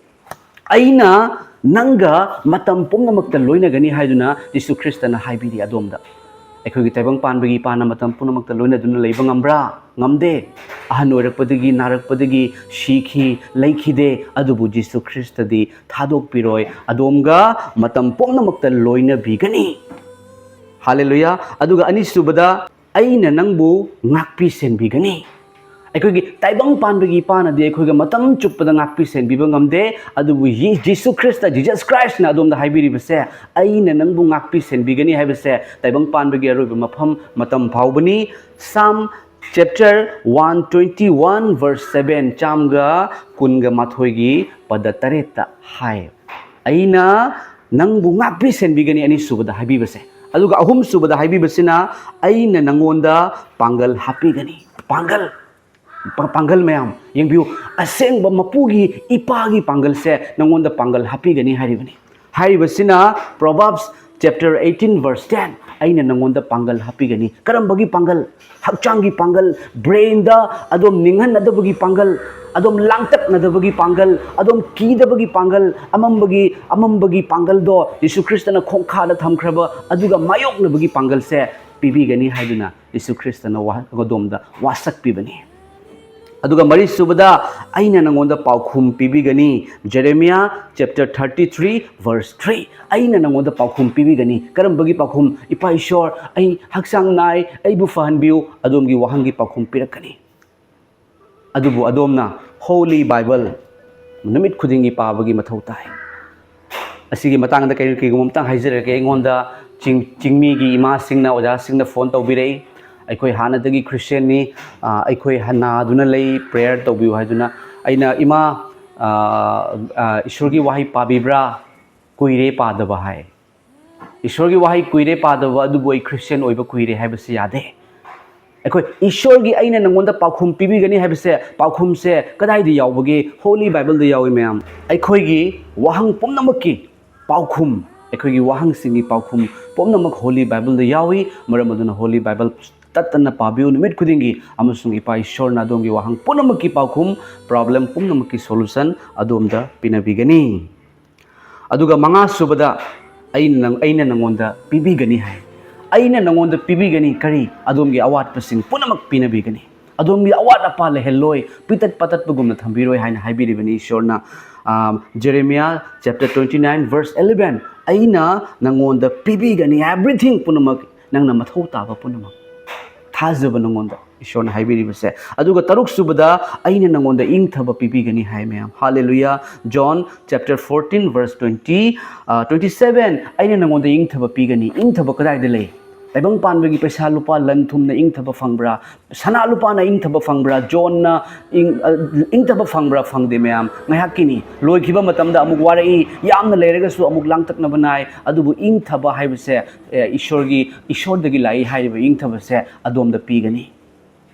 "ꯑꯩꯅ ꯅꯪꯒ ꯃꯇꯝ ꯄꯨꯝꯅꯃꯛꯇ ꯂꯣꯏꯅꯒꯅꯤ" ꯍꯥꯏꯗꯨꯅ ꯖꯤꯁꯨ ꯈ꯭ꯔꯤꯁꯇꯅ ꯍꯥꯏꯕꯤꯔꯤ ꯑꯗꯣꯝꯗ꯫ ꯑꯩꯈꯣꯏꯒꯤ ꯇꯥꯏꯕꯪ ꯄꯥꯟꯕꯒꯤ ꯏꯄꯥꯅ ꯃꯇꯝ ꯄꯨꯝꯅꯃꯛꯇ ꯂꯣꯏꯅꯗꯨꯅ ꯂꯩꯕ ꯉꯝꯕ꯭ꯔꯥ? ꯉꯝꯗꯦ꯫ ꯑꯍꯟ ꯑꯣꯏꯔꯛꯄꯗꯒꯤ, ꯅꯥꯔꯛꯄꯗꯒꯤ ꯁꯤꯈꯤ, ꯂꯩꯈꯤꯗꯦ꯫ ꯑꯗꯨꯕꯨ ꯖꯤꯁꯨ ꯈ꯭ꯔꯤꯁꯇꯗꯤ ꯊꯥꯗꯣꯛꯄꯤꯔꯣꯏ, ꯑꯗꯣꯝꯒ ꯃꯇꯝ ꯄꯨꯝꯅꯃꯛꯇ ꯂꯣꯏꯅꯕꯤꯒꯅꯤ꯫ ꯍꯥꯂꯦꯂꯨꯌꯥ꯫ ꯑꯗꯨꯒ ꯑꯅꯤꯁꯨꯕꯗ, "ꯑꯩꯅ ꯅꯪꯕꯨ ꯉꯥꯛꯄꯤ ꯁꯦꯟꯕꯤꯒꯅꯤ"꯫ ꯑꯩꯈꯣꯏꯒꯤ ꯇꯥꯏꯕꯪ ꯄꯥꯟꯕꯒꯤ ꯏꯄꯥꯅꯗꯤ ꯑꯩꯈꯣꯏꯒ ꯃꯇꯝ ꯆꯨꯞꯄꯗ ꯉꯥꯛꯄꯤ ꯁꯦꯟꯕꯤꯕ ꯉꯝꯗꯦ, ꯑꯗꯨꯕꯨ ꯌꯤ-, ꯖꯤꯁꯨ ꯈ꯭ꯔꯤꯁꯇ, Jesus Christ ꯅ ꯑꯗꯣꯝꯗ ꯍꯥꯏꯕꯤꯔꯤꯕꯁꯦ, "ꯑꯩꯅ ꯅꯪꯕꯨ ꯉꯥꯛꯄꯤ ꯁꯦꯟꯕꯤꯒꯅꯤ" ꯍꯥꯏꯕꯁꯦ ꯇꯥꯏꯕꯪ ꯄꯥꯟꯕꯒꯤ ꯑꯔꯣꯏꯕ ꯃꯐꯝ, ꯃꯇꯝ ꯐꯥꯎꯕꯅꯤ꯫ Psalm chapter one twenty one verse seven, ꯆꯥꯝꯒ ꯀꯨꯟꯒ ꯃꯥꯊꯣꯏꯒꯤ ꯄꯗ ꯇꯔꯦꯠꯇ ꯍꯥꯏ, "ꯑꯩꯅ ꯅꯪꯕꯨ ꯉꯥꯛꯄꯤ ꯁꯦꯟꯕꯤꯒꯅꯤ", ꯑꯅꯤꯁꯨꯕꯗ ꯍꯥꯏꯕꯤꯕꯁꯦ꯫ ꯑꯗꯨꯒ ꯑꯍꯨꯝꯁꯨꯕꯗ ꯍꯥꯏꯕꯤꯕꯁꯤꯅ, "ꯑꯩꯅ ꯅꯪꯉꯣꯟꯗ ꯄꯥꯡꯒꯜ ꯍꯥꯞꯄꯤꯒꯅꯤ"꯫ ꯄꯥꯡꯒꯜ, ꯄ-, ꯄꯥꯡꯒꯜ ꯃꯌꯥꯝ ꯌꯦꯡꯕꯤꯌꯨ, ꯑꯁꯦꯡꯕ ꯃꯄꯨꯒꯤ, ꯏꯄꯥꯒꯤ ꯄꯥꯡꯒꯜꯁꯦ ꯅꯪꯉꯣꯟꯗ ꯄꯥꯡꯒꯜ ꯍꯥꯞꯄꯤꯒꯅꯤ ꯍꯥꯏꯔꯤꯕꯅꯤ꯫ ꯍꯥꯏꯔꯤꯕꯁꯤꯅ Proverbs chapter eighteen verse ten, "ꯑꯩꯅ ꯅꯪꯉꯣꯟꯗ ꯄꯥꯡꯒꯜ ꯍꯥꯞꯄꯤꯒꯅꯤ"꯫ ꯀꯔꯝꯕꯒꯤ ꯄꯥꯡꯒꯜ? ꯍꯛꯆꯥꯡꯒꯤ ꯄꯥꯡꯒꯜ, brain ꯗ ꯑꯗꯣꯝ ꯅꯤꯡꯍꯟꯅꯗꯕꯒꯤ ꯄꯥꯡꯒꯜ, ꯑꯗꯣꯝ ꯂꯥꯡꯇꯛꯅꯗꯕꯒꯤ ꯄꯥꯡꯒꯜ, ꯑꯗꯣꯝ ꯀꯤꯗꯕꯒꯤ ꯄꯥꯡꯒꯜ, ꯑꯃꯝꯕꯒꯤ, ꯑꯃꯝꯕꯒꯤ ꯄꯥꯡꯒꯜꯗꯣ ꯖꯤꯁꯨ ꯈ꯭ꯔꯤꯁꯇꯅ ꯈꯣꯡꯈꯥꯗ ꯊꯝꯈ꯭ꯔꯕ, ꯑꯗꯨꯒ ꯃꯥꯌꯣꯛꯅꯕꯒꯤ ꯄꯥꯡꯒꯜꯁꯦ ꯄꯤꯕꯤꯒꯅꯤ ꯍꯥꯏꯗꯨꯅ ꯖꯤꯁꯨ ꯈ꯭ꯔꯤꯁꯇꯅ ꯋꯥ-, ꯑꯗꯣꯝꯗ ꯋꯥꯁꯛꯄꯤꯕꯅꯤ꯫ ꯑꯗꯨꯒ ꯃꯔꯤꯁꯨꯕꯗ, "ꯑꯩꯅ ꯅꯪꯉꯣꯟꯗ ꯄꯥꯎꯈꯨꯝ ꯄꯤꯕꯤꯒꯅꯤ"꯫ Jeremiah chapter thirty three verse three, "ꯑꯩꯅ ꯅꯪꯉꯣꯟꯗ ꯄꯥꯎꯈꯨꯝ ꯄꯤꯕꯤꯒꯅꯤ"꯫ ꯀꯔꯝꯕꯒꯤ ꯄꯥꯎꯈꯨꯝ? "ꯏꯄꯥ ꯏꯁꯣꯔ, ꯑꯩ ꯍꯛꯆꯥꯡ ꯅꯥꯏ, ꯑꯩꯕꯨ ꯐꯍꯟꯕꯤꯌꯨ", ꯑꯗꯣꯝꯒꯤ ꯋꯥꯍꯪꯒꯤ ꯄꯥꯎꯈꯨꯝ ꯄꯤꯔꯛꯀꯅꯤ꯫ ꯑꯗꯨꯕꯨ ꯑꯗꯣꯝꯅ Holy Bible ꯅꯨꯃꯤꯠ ꯈꯨꯗꯤꯡꯒꯤ ꯄꯥꯕꯒꯤ ꯃꯊꯧ ꯇꯥꯏ꯫ ꯑꯁꯤꯒꯤ ꯃꯇꯥꯡꯗ ꯀꯔꯤ-, ꯀꯔꯤꯒꯨꯝꯕ ꯑꯃꯇꯪ ꯍꯥꯏꯖꯔꯛꯀꯦ꯫ ꯑꯩꯉꯣꯟꯗ ꯆꯤꯡ-, ꯆꯤꯡꯃꯤꯒꯤ ꯏꯃꯥꯁꯤꯡꯅ, ꯑꯣꯖꯥꯁꯤꯡꯅ ꯐꯣꯟ ꯇꯧꯕꯤꯔꯛꯏ, "ꯑꯩꯈꯣꯏ ꯍꯥꯟꯅꯗꯒꯤ ꯈ꯭ꯔꯤꯁꯇꯤꯌꯥꯟꯅꯤ, ꯑ, ꯑꯩꯈꯣꯏ ꯍ-, ꯅꯥꯗꯨꯅ ꯂꯩ, prayer ꯇꯧꯕꯤꯌꯨ" ꯍꯥꯏꯗꯨꯅ꯫ ꯑꯩꯅ, "ꯏꯃꯥ, ꯑ, ꯑ, ꯏꯁꯣꯔꯒꯤ ꯋꯥꯍꯩ ꯄꯥꯕꯤꯕ꯭ꯔꯥ? ꯀꯨꯏꯔꯦ ꯄꯥꯗꯕ" ꯍꯥꯏ꯫ ꯏꯁꯣꯔꯒꯤ ꯋꯥꯍꯩ ꯀꯨꯏꯔꯦ ꯄꯥꯗꯕ ꯑꯗꯨꯕꯨ ꯑꯩ ꯈ꯭ꯔꯤꯁꯇꯤꯌꯥꯟ ꯑꯣꯏꯕ ꯀꯨꯏꯔꯦ ꯍꯥꯏꯕꯁꯤ ꯌꯥꯗꯦ꯫ ꯑꯩꯈꯣꯏ ꯏꯁꯣꯔꯒꯤ, "ꯑꯩꯅ ꯅꯪꯉꯣꯟꯗ ꯄꯥꯎꯈꯨꯝ ꯄꯤꯕꯤꯒꯅꯤ" ꯍꯥꯏꯕꯁꯦ, ꯄꯥꯎꯈꯨꯝꯁꯦ ꯀꯗꯥꯏꯗ ꯌꯥꯎꯕꯒꯦ? Holy Bible ꯗ ꯌꯥꯎꯏ, ꯃꯌꯥꯝ꯫ ꯑꯩꯈꯣꯏꯒꯤ ꯋꯥꯍꯪ ꯄꯨꯝꯅꯃꯛꯀꯤ ꯄꯥꯎꯈꯨꯝ, ꯑꯩꯈꯣꯏꯒꯤ ꯋꯥꯍꯪꯁꯤꯡꯒꯤ ꯄꯥꯎꯈꯨꯝ ꯄꯨꯝꯅꯃꯛ Holy Bible ꯗ ꯌꯥꯎꯏ꯫ ꯃꯔꯝ ꯑꯗꯨꯅ Holy Bible ꯇꯠꯇꯅ ꯄꯥꯕꯤꯌꯨ ꯅꯨꯃꯤꯠ ꯈꯨꯗꯤꯡꯒꯤ, ꯑꯃꯁꯨꯡ ꯏꯄꯥ ꯏꯁꯣꯔꯅ ꯑꯗꯣꯝꯒꯤ ꯋꯥꯍꯪ ꯄꯨꯝꯅꯃꯛꯀꯤ ꯄꯥꯎꯈꯨꯝ, problem ꯄꯨꯝꯅꯃꯛꯀꯤ solution ꯑꯗꯣꯝꯗ ꯄꯤꯅꯕꯤꯒꯅꯤ꯫ ꯑꯗꯨꯒ ꯃꯉꯥꯁꯨꯕꯗ, "ꯑꯩꯅ ꯅꯪ-, ꯑꯩꯅ ꯅꯪꯉꯣꯟꯗ ꯄꯤꯕꯤꯒꯅꯤ" ꯍꯥꯏ꯫ "ꯑꯩꯅ ꯅꯪꯉꯣꯟꯗ ꯄꯤꯕꯤꯒꯅꯤ"꯫ ꯀꯔꯤ? ꯑꯗꯣꯝꯒꯤ ꯑꯋꯥꯠꯄꯁꯤꯡ ꯄꯨꯝꯅꯃꯛ ꯄꯤꯅꯕꯤꯒꯅꯤ꯫ ꯑꯗꯣꯝꯒꯤ ꯑꯋꯥꯠ ꯑꯄꯥ ꯂꯩꯍꯜꯂꯣꯏ, ꯄꯤꯇꯠ ꯄꯥꯇꯠꯄꯒꯨꯝꯅ ꯊꯝꯕꯤꯔꯣꯏ ꯍꯥꯏꯅ ꯍꯥꯏꯕꯤꯔꯤꯕꯅꯤ ꯏꯁꯣꯔꯅ꯫ ꯑꯥ, Jeremiah chapter twenty nine verse eleven, "ꯑꯩꯅ ꯅꯪꯉꯣꯟꯗ ꯄꯤꯕꯤꯒꯅꯤ everything ꯄꯨꯝꯅꯃꯛ, ꯅꯪꯅ ꯃꯊꯧ ꯇꯥꯕ ꯄꯨꯝꯅꯃꯛ"꯫ ꯊꯥꯖꯕ ꯅꯪꯉꯣꯟꯗ ꯏꯁꯣꯔꯅ ꯍꯥꯏꯕꯤꯔꯤꯕꯁꯦ꯫ ꯑꯗꯨꯒ ꯇꯔꯨꯛ ꯁꯨꯕꯗ, "ꯑꯩꯅ ꯅꯪꯉꯣꯟꯗ ꯏꯪꯊꯕ ꯄꯤꯕꯤꯒꯅꯤ" ꯍꯥꯏ ꯃꯌꯥꯝ꯫ Hallelujah. John chapter fourteen verse twenty, ꯑꯥ, twenty seven, "ꯑꯩꯅ ꯅꯪꯉꯣꯟꯗ ꯏꯪꯊꯕ ꯄꯤꯒꯅꯤ"꯫ ꯏꯪꯊꯕ ꯀꯗꯥꯏꯗ ꯂꯩ? ꯇꯥꯏꯕꯪ ꯄꯥꯟꯕꯒꯤ ꯄꯩꯁꯥ ꯂꯨꯄꯥ ꯂꯟ ꯊꯨꯝꯅ ꯏꯪꯊꯕ ꯐꯪꯕ꯭ꯔꯥ? ꯁꯅꯥ ꯂꯨꯄꯥꯅ ꯏꯪꯊꯕ ꯐꯪꯕ꯭ꯔꯥ? ꯖꯣꯟꯅ ꯏꯪ-, ꯑ, ꯏꯪꯊꯕ ꯐꯪꯕ꯭ꯔꯥ? ꯐꯪꯗꯦ ꯃꯌꯥꯝ꯫ ꯉꯥꯏꯍꯥꯛꯀꯤꯅꯤ꯫ ꯂꯣꯏꯈꯤꯕ ꯃꯇꯝꯗ ꯑꯃꯨꯛ ꯋꯥꯔꯛꯏ, ꯌꯥꯝꯅ ꯂꯩꯔꯒꯁꯨ ꯑꯃꯨꯛ ꯂꯥꯡꯇꯛꯅꯕ ꯅꯥꯏ꯫ ꯑꯗꯨꯕꯨ ꯏꯪꯊꯕ ꯍꯥꯏꯕꯁꯦ, ꯑꯦ, ꯏꯁꯣꯔꯒꯤ, ꯏꯁꯣꯔꯗꯒꯤ ꯂꯥꯛꯏ ꯍꯥꯏꯔꯤꯕ ꯏꯪꯊꯕꯁꯦ ꯑꯗꯣꯝꯗ ꯄꯤꯒꯅꯤ꯫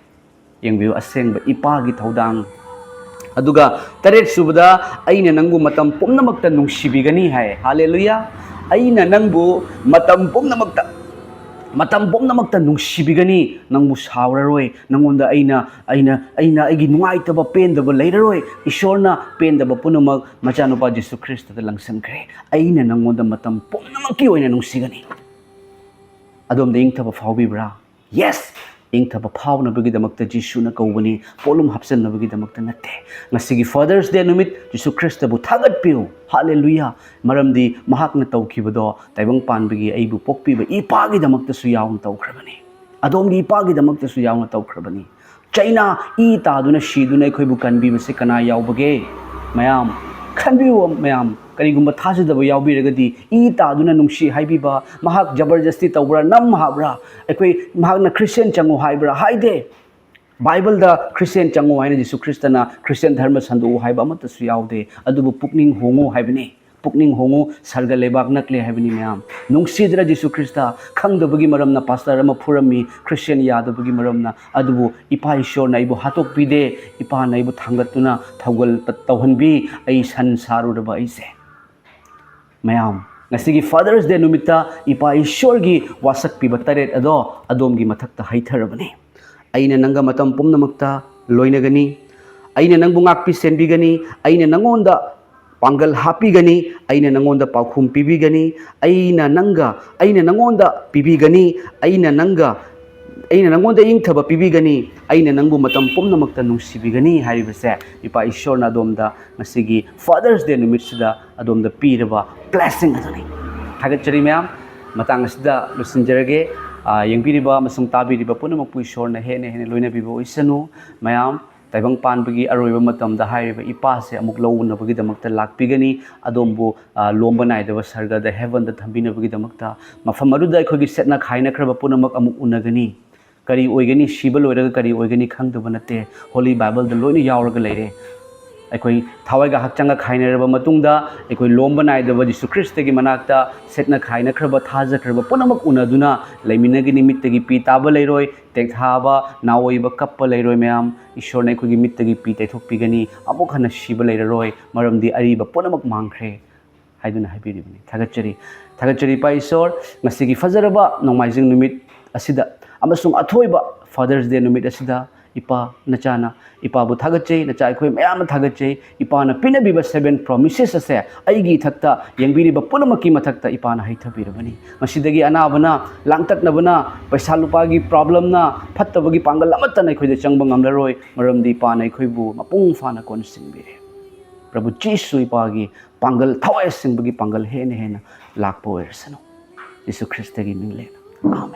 ꯌꯦꯡꯕꯤꯌꯨ, ꯑꯁꯦꯡꯕ ꯏꯄꯥꯒꯤ ꯊꯧꯗꯥꯡ꯫ ꯑꯗꯨꯒ ꯇꯔꯦꯠ ꯁꯨꯕꯗ, "ꯑꯩꯅ ꯅꯪꯕꯨ ꯃꯇꯝ ꯄꯨꯝꯅꯃꯛꯇ ꯅꯨꯡꯁꯤꯕꯤꯒꯅꯤ" ꯍꯥꯏ꯫ ꯍꯥꯂꯦꯂꯨꯌꯥ! "ꯑꯩꯅ ꯅꯪꯕꯨ ꯃꯇꯝ ꯄꯨꯝꯅꯃꯛꯇ, ꯃꯇꯝ ꯄꯨꯝꯅꯃꯛꯇ ꯅꯨꯡꯁꯤꯕꯤꯒꯅꯤ, ꯅꯪꯕꯨ ꯁꯥꯎꯔꯔꯣꯏ, ꯅꯪꯉꯣꯟꯗ ꯑꯩꯅ, ꯑꯩꯅ, ꯑꯩꯅ ꯑꯩꯒꯤ ꯅꯨꯡꯉꯥꯏꯇꯕ, ꯄꯦꯟꯗꯕ ꯂꯩꯔꯔꯣꯏ"꯫ ꯏꯁꯣꯔꯅ ꯄꯦꯟꯗꯕ ꯄꯨꯝꯅꯃꯛ ꯃꯆꯥꯅꯨꯄꯥ ꯖꯤꯁꯨ ꯈ꯭ꯔꯤꯁꯇꯗ ꯂꯪꯁꯟꯈ꯭ꯔꯦ꯫ "ꯑꯩꯅ ꯅꯪꯉꯣꯟꯗ ꯃꯇꯝ ꯄꯨꯝꯅꯃꯛꯀꯤ ꯑꯣꯏꯅ ꯅꯨꯡꯁꯤꯒꯅꯤ"꯫ ꯑꯗꯣꯝꯗ ꯏꯪꯊꯕ ꯐꯥꯎꯕꯤꯕ꯭ꯔꯥ? Yes, ꯏꯪꯊꯕ ꯐꯥꯎꯅꯕꯒꯤꯗꯃꯛꯇ ꯖꯤꯁꯨꯅ ꯀꯧꯕꯅꯤ, ꯄꯣꯠꯂꯨꯝ ꯍꯥꯞꯆꯤꯟꯅꯕꯒꯤꯗꯃꯛꯇ ꯅꯠꯇꯦ꯫ ꯉꯁꯤꯒꯤ Father's Day ꯅꯨꯃꯤꯠ ꯖꯤꯁꯨ ꯈ꯭ꯔꯤꯁꯇꯕꯨ ꯊꯥꯒꯠꯄꯤꯌꯨ꯫ ꯍꯥꯂꯦꯂꯨꯌꯥ! ꯃꯔꯝꯗꯤ ꯃꯍꯥꯛꯅ ꯇꯧꯈꯤꯕꯗꯣ ꯇꯥꯏꯕꯪ ꯄꯥꯟꯕꯒꯤ ꯑꯩꯕꯨ ꯄꯣꯛꯄꯤꯕ ꯏꯄꯥꯒꯤꯗꯃꯛꯇꯁꯨ ꯌꯥꯎꯅ ꯇꯧꯈ꯭ꯔꯕꯅꯤ꯫ ꯑꯗꯣꯝꯒꯤ ꯏꯄꯥꯒꯤꯗꯃꯛꯇꯁꯨ ꯌꯥꯎꯅ ꯇꯧꯈ꯭ꯔꯕꯅꯤ꯫ ꯆꯩꯅ ꯏ ꯇꯥꯗꯨꯅ ꯁꯤꯗꯨꯅ ꯑꯩꯈꯣꯏꯕꯨ ꯀꯟꯕꯤꯕꯁꯦ ꯀꯅꯥ ꯌꯥꯎꯕꯒꯦ? ꯃꯌꯥꯝ, ꯈꯟꯕꯤꯌꯨ ꯃꯌꯥꯝ, ꯀꯔꯤꯒꯨꯝꯕ ꯊꯥꯖꯗꯕ ꯌꯥꯎꯕꯤꯔꯒꯗꯤ, ꯏ ꯇꯥꯗꯨꯅ ꯅꯨꯡꯁꯤ ꯍꯥꯏꯕꯤꯕ, ꯃꯍꯥꯛ ꯖꯕꯔꯗꯁꯇꯤ ꯇꯧꯕ꯭ꯔꯥ, ꯅꯝ ꯍꯥꯞꯕ꯭ꯔꯥ? ꯑꯩꯈꯣꯏ, ꯃꯍꯥꯛꯅ ꯈ꯭ꯔꯤꯁꯇꯤꯌꯥꯟ ꯆꯪꯉꯨ ꯍꯥꯏꯕ꯭ꯔꯥ? ꯍꯥꯏꯗꯦ꯫ ꯕꯥꯏꯕꯜꯗ ꯈ꯭ꯔꯤꯁꯇꯤꯌꯥꯟ ꯆꯪꯉꯨ ꯍꯥꯏꯅ ꯖꯤꯁꯨ ꯈ꯭ꯔꯤꯁꯇꯅ ꯈ꯭ꯔꯤꯁꯇꯤꯌꯥꯟ ꯙꯔꯃ ꯁꯟꯗꯣꯛꯎ ꯍꯥꯏꯕ ꯑꯃꯠꯇꯁꯨ ꯌꯥꯎꯗꯦ꯫ ꯑꯗꯨꯕꯨ ꯄꯨꯛꯅꯤꯡ ꯍꯣꯡꯉꯨ ꯍꯥꯏꯕꯅꯤ꯫ ꯄꯨꯛꯅꯤꯡ ꯍꯣꯡꯉꯨ, ꯁꯔꯒ ꯂꯩꯕꯥꯛ ꯅꯛꯂꯦ ꯍꯥꯏꯕꯅꯤ ꯃꯌꯥꯝ꯫ ꯅꯨꯡꯁꯤꯗ꯭ꯔ ꯖꯤꯁꯨ ꯈ꯭ꯔꯤꯁꯇ? ꯈꯪꯗꯕꯒꯤ ꯃꯔꯝꯅ ꯄꯥꯁꯇꯔ ꯑꯃ ꯐꯨꯔꯝꯃꯤ, ꯈ꯭ꯔꯤꯁꯇꯤꯌꯥꯟ ꯌꯥꯗꯕꯒꯤ ꯃꯔꯝꯅ꯫ ꯑꯗꯨꯕꯨ ꯏꯄꯥ ꯏꯁꯣꯔꯅ ꯑꯩꯕꯨ ꯍꯥꯠꯇꯣꯛꯄꯤꯗꯦ, ꯏꯄꯥꯅ ꯑꯩꯕꯨ ꯊꯥꯡꯒꯠꯇꯨꯅ ꯊꯧꯒꯜ ꯇꯧꯍꯟꯕꯤ, ꯑꯩ ꯁꯟ ꯁꯥꯔꯨꯔꯕ ꯑꯩꯁꯦ꯫ ꯃꯌꯥꯝ, ꯉꯁꯤꯒꯤ Father's Day ꯅꯨꯃꯤꯠꯇ ꯏꯄꯥ ꯏꯁꯣꯔꯒꯤ ꯋꯥꯁꯛꯄꯤꯕ ꯇꯔꯦꯠ ꯑꯗꯣ ꯑꯗꯣꯝꯒꯤ ꯃꯊꯛꯇ ꯍꯩꯊꯔꯕꯅꯤ꯫ "ꯑꯩꯅ ꯅꯪꯒ ꯃꯇꯝ ꯄꯨꯝꯅꯃꯛꯇ ꯂꯣꯏꯅꯒꯅꯤ꯫ ꯑꯩꯅ ꯅꯪꯕꯨ ꯉꯥꯛꯄꯤ ꯁꯦꯟꯕꯤꯒꯅꯤ꯫ ꯑꯩꯅ ꯅꯪꯉꯣꯟꯗ ꯄꯥꯡꯒꯜ ꯍꯥꯞꯄꯤꯒꯅꯤ꯫ ꯑꯩꯅ ꯅꯪꯉꯣꯟꯗ ꯄꯥꯎꯈꯨꯝ ꯄꯤꯕꯤꯒꯅꯤ꯫ ꯑꯩꯅ ꯅꯪꯒ, ꯑꯩꯅ ꯅꯪꯉꯣꯟꯗ ꯄꯤꯕꯤꯒꯅꯤ꯫ ꯑꯩꯅ ꯅꯪꯒ ꯑꯩꯅ ꯅꯪꯉꯣꯟꯗ ꯏꯪꯊꯕ ꯄꯤꯕꯤꯒꯅꯤ, ꯑꯩꯅ ꯅꯪꯕꯨ ꯃꯇꯝ ꯄꯨꯝꯅꯃꯛꯇ ꯅꯨꯡꯁꯤꯕꯤꯒꯅꯤ ꯍꯥꯏꯔꯤꯕꯁꯦ ꯏꯄꯥ ꯏꯁꯣꯔꯅ ꯑꯗꯣꯝꯗ ꯉꯁꯤꯒꯤ Father's Day ꯅꯨꯃꯤꯠꯁꯤꯗ ꯑꯗꯣꯝꯗ ꯄꯤꯔꯕ blessing ꯑꯗꯨꯅꯤ꯫ ꯊꯥꯒꯠꯆꯔꯤ ꯃꯌꯥꯝ꯫ ꯃꯇꯥꯡ ꯑꯁꯤꯗ ꯂꯣꯏꯁꯤꯟꯖꯔꯒꯦ꯫ ꯑꯥ, ꯌꯦꯡꯕꯤꯔꯤꯕ ꯑꯃꯁꯨꯡ ꯇꯥꯕꯤꯔꯤꯕ ꯄꯨꯝꯅꯃꯛꯄꯨ ꯏꯁꯣꯔꯅ ꯍꯦꯟꯅ ꯍꯦꯟꯅ ꯂꯣꯏꯅꯕꯤꯕ ꯑꯣꯏꯁꯅꯨ꯫ ꯃꯌꯥꯝ, ꯇꯥꯏꯕꯪ ꯄꯥꯟꯕꯒꯤ ꯑꯔꯣꯏꯕ ꯃꯇꯝꯗ ꯍꯥꯏꯔꯤꯕ ꯏꯄꯥꯁꯦ ꯑꯃꯨꯛ ꯂꯧ ꯎꯅꯕꯒꯤꯗꯃꯛꯇ ꯂꯥꯛꯄꯤꯒꯅꯤ꯫ ꯑꯗꯣꯝꯕꯨ, ꯑꯥ, ꯂꯣꯝꯕ ꯅꯥꯏꯗꯕ ꯁꯔꯒꯗ, heavenꯗ ꯊꯝꯕꯤꯅꯕꯒꯤꯗꯃꯛꯇ꯫ ꯃꯐꯝ ꯑꯗꯨꯗ ꯑꯩꯈꯣꯏꯒꯤ ꯁꯦꯠꯅ ꯈꯥꯏꯅꯈ꯭ꯔꯕ ꯄꯨꯝꯅꯃꯛ ꯑꯃꯨꯛ ꯎꯅꯒꯅꯤ꯫ ꯀꯔꯤ ꯑꯣꯏꯒꯅꯤ, ꯁꯤꯕ ꯂꯣꯏꯔꯒ ꯀꯔꯤ ꯑꯣꯏꯒꯅꯤ ꯈꯪꯗꯕ ꯅꯠꯇꯦ꯫ Holy Bibleꯗ ꯂꯣꯏꯅ ꯌꯥꯎꯔꯒ ꯂꯩꯔꯦ꯫ ꯑꯩꯈꯣꯏ ꯊꯋꯥꯏꯒ ꯍꯛꯆꯥꯡꯒ ꯈꯥꯏꯅꯔꯕ ꯃꯇꯨꯡꯗ, ꯑꯩꯈꯣꯏ ꯂꯣꯝꯕ ꯅꯥꯏꯗꯕ ꯖꯤꯁꯨ ꯈ꯭ꯔꯤꯁꯇꯒꯤ ꯃꯅꯥꯛꯇ ꯁꯦꯠꯅ ꯈꯥꯏꯅꯈ꯭ꯔꯕ, ꯊꯥꯖꯈ꯭ꯔꯕ ꯄꯨꯝꯅꯃꯛ ꯎꯅꯗꯨꯅ ꯂꯩꯃꯤꯟꯅꯒꯅꯤ꯫ ꯃꯤꯠꯇꯒꯤ ꯄꯤ ꯇꯥꯕ ꯂꯩꯔꯣꯏ, ꯇꯦꯛꯊꯥꯕ, ꯅꯥꯑꯣꯏꯕ, ꯀꯞꯄ ꯂꯩꯔꯣꯏ ꯃꯌꯥꯝ꯫ ꯏꯁꯣꯔꯅ ꯑꯩꯈꯣꯏꯒꯤ ꯃꯤꯠꯇꯒꯤ ꯄꯤ ꯇꯩꯊꯣꯛꯄꯤꯒꯅꯤ꯫ ꯑꯃꯨꯛ ꯍꯟꯅ ꯁꯤꯕ ꯂꯩꯔꯔꯣꯏ, ꯃꯔꯝꯗꯤ ꯑꯔꯤꯕ ꯄꯨꯝꯅꯃꯛ ꯃꯥꯡꯈ꯭ꯔꯦ ꯍꯥꯏꯗꯨꯅ ꯍꯥꯏꯕꯤꯔꯤꯕꯅꯤ꯫ ꯊꯥꯒꯠꯆꯔꯤ, ꯊꯥꯒꯠꯆꯔꯤ ꯏꯄꯥ ꯏꯁꯣꯔ, ꯉꯁꯤꯒꯤ ꯐꯖꯔꯕ ꯅꯣꯡꯃꯥꯏꯖꯤꯡ ꯅꯨꯃꯤꯠ ꯑꯁꯤꯗ ꯑꯃꯁꯨꯡ ꯑꯊꯣꯏꯕ Father's Day ꯅꯨꯃꯤꯠ ꯑꯁꯤꯗ ꯏꯄꯥ ꯅꯆꯥꯅ, ꯏꯄꯥꯕꯨ ꯊꯥꯒꯠꯆꯩ, ꯅꯆꯥ ꯑꯩꯈꯣꯏ ꯃꯌꯥꯝꯅ ꯊꯥꯒꯠꯆꯩ꯫ ꯏꯄꯥꯅ ꯄꯤꯅꯕꯤꯕ seven promises ꯑꯁꯦ ꯑꯩꯒꯤ ꯏꯊꯛꯇ, ꯌꯦꯡꯕꯤꯔꯤꯕ ꯄꯨꯝꯅꯃꯛꯀꯤ ꯃꯊꯛꯇ ꯏꯄꯥꯅ ꯍꯩꯊꯕꯤꯔꯕꯅꯤ꯫ ꯃꯁꯤꯗꯒꯤ ꯑꯅꯥꯕꯅ, ꯂꯥꯡꯇꯛꯅꯕꯅ, ꯄꯩꯁꯥ ꯂꯨꯄꯥꯒꯤ problemꯅ, ꯐꯠꯇꯕꯒꯤ ꯄꯥꯡꯒꯜ ꯑꯃꯠꯇꯅ ꯑꯩꯈꯣꯏꯗ ꯆꯪꯕ ꯉꯝꯂꯔꯣꯏ, ꯃꯔꯝꯗꯤ ꯏꯄꯥꯅ ꯑꯩꯈꯣꯏꯕꯨ ꯃꯄꯨꯡ ꯐꯥꯅ ꯀꯣꯟꯁꯤꯟꯕꯤꯔꯦ꯫ ꯄ꯭ꯔꯚꯨ ꯖꯤꯁꯨ ꯏꯄꯥꯒꯤ ꯄꯥꯡꯒꯜ, ꯊꯋꯥꯏ ꯑꯁꯦꯡꯕꯒꯤ ꯄꯥꯡꯒꯜ ꯍꯦꯟꯅ ꯍꯦꯟꯅ ꯂꯥꯛꯄ ꯑꯣꯏꯔꯁꯅꯨ꯫ ꯖꯤꯁꯨ ꯈ꯭ꯔꯤꯁꯇꯒꯤ ꯃꯤꯡꯂꯦꯟ, ꯑꯥꯃꯦꯟ꯫